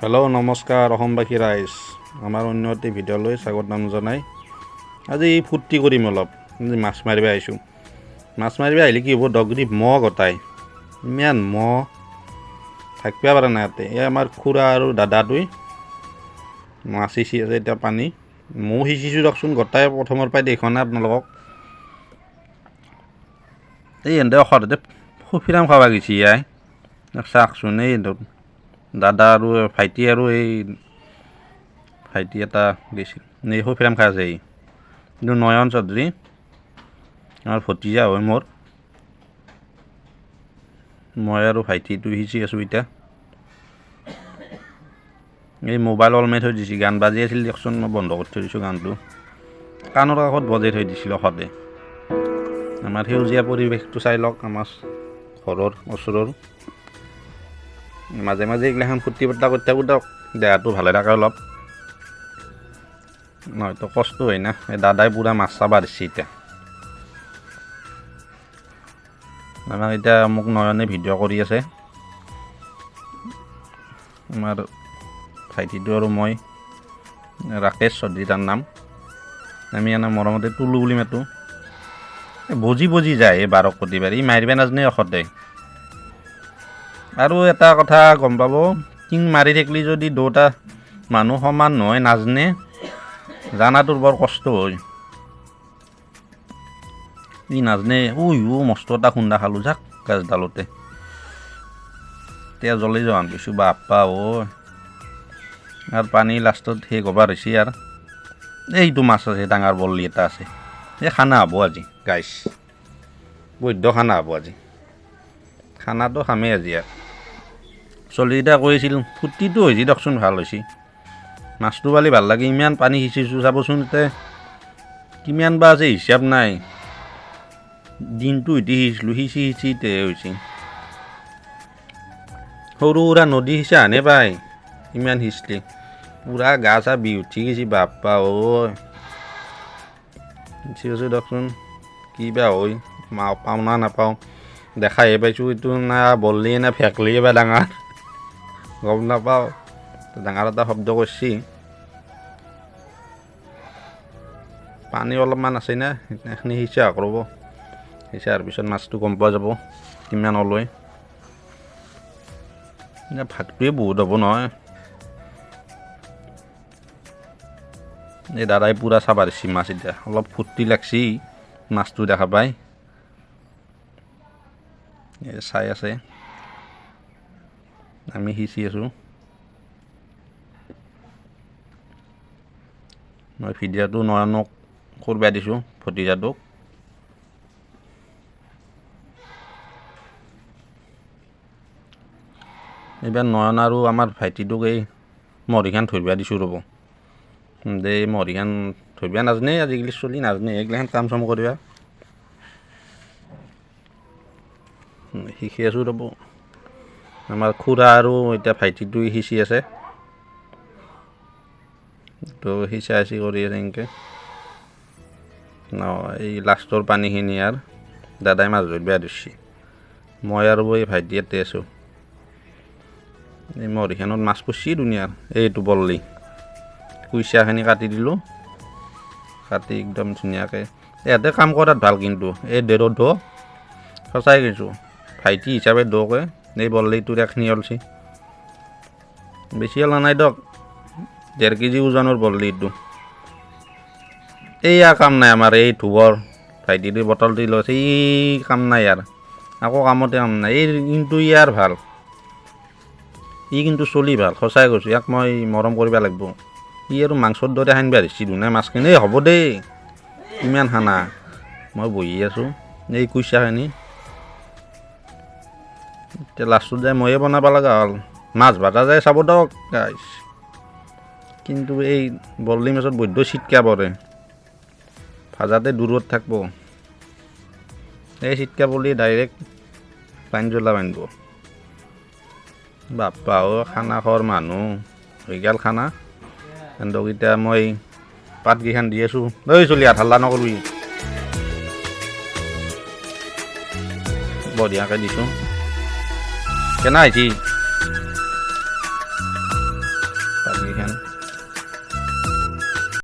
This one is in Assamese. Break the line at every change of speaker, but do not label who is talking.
হেল্ল' নমস্কাৰ অসমবাসী ৰাইজ, আমাৰ অন্য এটি ভিডিঅ'লৈ স্বাগতম জনাই আজি ফূৰ্তি কৰিম অলপ। আজি মাছ মাৰিব আহিছোঁ। মাছ মাৰিব আহিলে কি হ'ব, ডগৰি মহ গোটাই ইমান মহ থাকিব পৰা নাই ইয়াতে। এই আমাৰ খুৰা আৰু দাদাটোৱে মাছ সিঁচি আছে এতিয়া পানী। ময়ো সিঁচিছোঁ দিয়কচোন গোটাই, প্ৰথমৰ পৰাই দেখুওৱা নাই আপোনালোকক। এই এহেঁতে অসতে সফিৰাম খাব গৈছি ইয়াই চাওকচোন। এই দাদা আৰু ভাইটি আৰু এই ভাইটি এটা গৈছিল, এই সফিৰাম খাই আছে। এই কিন্তু নয়ন চৌধুৰী আমাৰ ভতিজা হয় মোৰ। মই আৰু ভাইটিটো সিঁচি আছোঁ এতিয়া। এই মোবাইল ওলমাই থৈ দিছে, গান বাজি আছিল দিয়কচোন, মই বন্ধ কৰি থৈ দিছোঁ গানটো। কাণৰ কাষত বজাই থৈ দিছিল অসতে। আমাৰ সেউজীয়া পৰিৱেশটো চাই লওক, আমাৰ ঘৰৰ ওচৰৰ। মাজে মাজে এইগিলাখন ফূৰ্তি ফাৰ্তা কৰি থাকোঁ দিয়ক, দেহাটো ভালে থাকে অলপ, নহয়তো কষ্ট হয় না। এই দাদাই পূৰা মাছ চাবা দিছে এতিয়া আমাক। এতিয়া মোক নয়নে ভিডিঅ' কৰি আছে, আমাৰ ভাইটিটো আৰু মই, ৰাকেশ চৌধুৰী তাৰ নাম। আমি এনে মৰমতে তুলু বুলি মাতোঁ। বজি বজি যায় এই বাৰক প্ৰতিবাৰ, ই মাৰিব নাজানে অসতে। আৰু এটা কথা গম পাব, টিং মাৰি থাকিলে যদি দুটা মানুহ সমান নহয় নাজানে, জানাটোৰ বৰ কষ্ট হয়। ই নাজানে। ঐ অ' মস্ত এটা খুন্দা খালোঁ যাক গাছডালতে, এতিয়া জ্বলি যোৱান পাইছোঁ বাপ্পা অ'। আৰু পানী লাষ্টত শেষ হ'বাৰ হৈছে। আৰু এইটো মাছ আছে, ডাঙৰ বৰলি এটা আছে। এই খানা হ'ব আজি গাইছ, বৈদ্য খানা হ'ব আজি, খানাটো খামেই আজি। আৰু চলিকেইটা কৈছিল ফূৰ্তিটো হৈছে দিয়কচোন, ভাল হৈছে মাছটো পালি ভাল লাগে। ইমান পানী সিঁচিছোঁ চাবচোন, তাতে কিমান বা আছে হিচাপ নাই। দিনটো সিটি সিঁচিছিলোঁ, সিঁচি সিঁচি তে হৈছে। সৰু সুৰা নদী সিঁচা হানে পায় ইমান সিঁচলি, পূৰা গা চা বিষ উঠি গৈছে বাপ্পা ঐ। সিঁচি আছোঁ দিয়কচোন, কি বা হয়, পাওঁ না নাপাওঁ, দেখাহে পাইছোঁ। এইটো না বৰলিয়ে না ভেকলিয়ে বা ডাঙৰ গম নাপাওঁ, ডাঙৰ এটা শব্দ কৰছি। পানী অলপমান আছে না, এইখিনি সিঁচা কৰিব, সিঁচাৰ পিছত মাছটো গম পোৱা যাব কিমান ওলয়। ভাগটোৱে বহুত হ'ব নহয়। এই দাদাই পূৰা চাবা দিছি মাছ, এতিয়া অলপ ফূৰ্তি লাগছি মাছটো দেখা পাই। এই চাই আছে, আমি সিঁচি আছোঁ। মই ভিডিঅ'টো নয়নক কৰবা দিছোঁ, ভতিজাটোক। এইবাৰ নয়ন আৰু আমাৰ ভাইটিটোক এই মৰিখান ধৰিব দিছোঁ ৰ'ব। এই মৰিখান ধৰিব নাজানে, আজিকালি চলি নাজানে এইগিলাখান কাম চাম কৰিব। শিকি আছোঁ ৰ'ব। আমাৰ খুৰা আৰু এতিয়া ভাইটিটোৱে সিঁচি আছে, তো সিঁচা সিঁচি কৰি আছে এনেকৈ। এই লাষ্টৰ পানীখিনি আৰু দাদাই মাছ ধৰিব ধৰিছে, মই আৰু এই ভাইটি ইয়াতে আছোঁ। এই মৰিখানত মাছ পৰছি ধুনীয়াৰ। এইটো বৰলি কুইচাখিনি কাটি দিলোঁ, কাটি একদম ধুনীয়াকৈ। ইয়াতে কাম কৰাত ভাল কিন্তু, এই ডেৰৰ ঢৌ সঁচাই কৈছোঁ, ভাইটি হিচাপে দৌকে। এই বৰলিটোৰ এখিনি ওলছি, বেছি ওলা নাই দিয়ক, 1.5 কেজি ওজনৰ বৰলিটো। এইয়া কাম নাই আমাৰ, এই ধোবৰ ভাইটিটোৱে বটল দি লৈছে, এই কাম নাই ইয়াৰ, আকৌ কামতে কাম নাই। এই কিন্তু ইয়াৰ ভাল, ই কিন্তু চলি ভাল, সঁচাই কৈছোঁ, ইয়াক মই মৰম কৰিব লাগিব। ই আৰু মাংসৰ দৰে সানিব ধৰিছি ধুনীয়া মাছখিনি। এই হ'ব দেই ইমান খানা, মই বহি আছোঁ। এই কুইচাখিনি এতিয়া লাষ্টত যায় ময়ে বনাব লগা হ'ল, মাছ ভাজা যায় চাব দিয়ক গাইছ। কিন্তু এই বৰলি মাছত বৈদ্য চিটকা পৰে, ভাজাতে দূৰত থাকিব। এই চিটকা পৰলি ডাইৰেক্ট পানী জ্বলা বান্ধিব। বাপ্পা অ' খানা খোৱাৰ মানুহ হৈ গ'ল খানা। সিহঁতক এতিয়া মই পাতকেইখন দি আছোঁ। ঐ চলি হাত হাল্লা নকৰবি, বঢ়িয়াকৈ দিছোঁ। কেনে হৈছে?